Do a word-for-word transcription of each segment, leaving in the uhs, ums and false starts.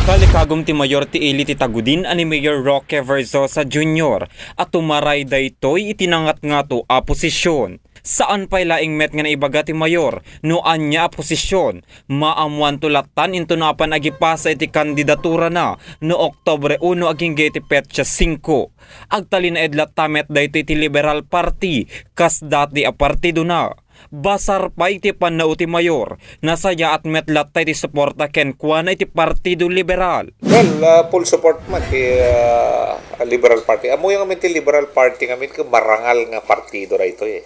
Tallikagum ti Mayor ti Ili ti Tagudin a ni Mayor Roque Versosa Junior a tumaray daytoy iti nangatngato a posisyon. Saan pay laeng met nga naibaga ti Mayor no ania a posisyon, maammuanto lattan intono apan agipasa iti kandidaturana no Oktubre uno agingga iti petsa singko. Agtalinaed latta met daytoy iti Liberal Party kas dati a partidona. Basar pay iti pannao ti Mayor, nasayaat met latta iti suporta kenkuana iti Partido Liberal. Well, ah, full support man ti, ah, Liberal Party. Ammoyo ngamin ti Liberal Party ngamin ket marangal nga partido daytoy, eh.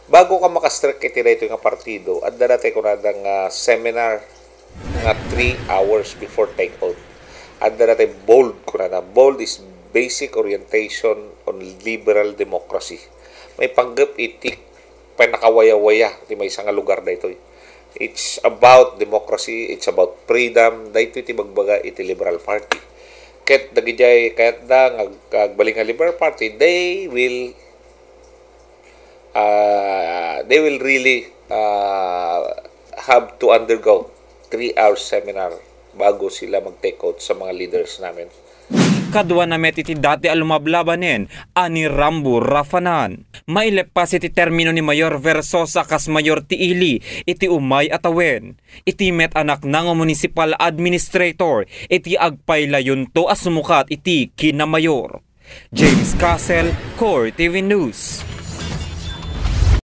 Bago ka makastrek iti daytoy nga partido, adda daytoy kunada nga seminar nga three hours before take oath. Adda daytoy BOLD kunada. BOLD is Basic Orientation on Liberal Democracy. Maipanggep iti pannakawayawaya ti maysa nga lugar daytoy. It's about democracy, it's about freedom, daytoy ti bagbaga iti Liberal Party. Ket dagidiay kayatda nga ag-, agbalin nga Liberal Party, they will, ah, they will really, ah, have to undergo three hours seminar bago sila mag-take oath sa mga leaders namin. Kaduana met iti dati a lumablabanen a ni Rambo Rafanan. Maileppas iti termino ni Mayor Versosa kas Mayor ti Ili iti umay a tawen. Iti met anakna nga municipal administrator iti agpaylayonto a sumukat iti kinamayor. James Castle, Core T V News.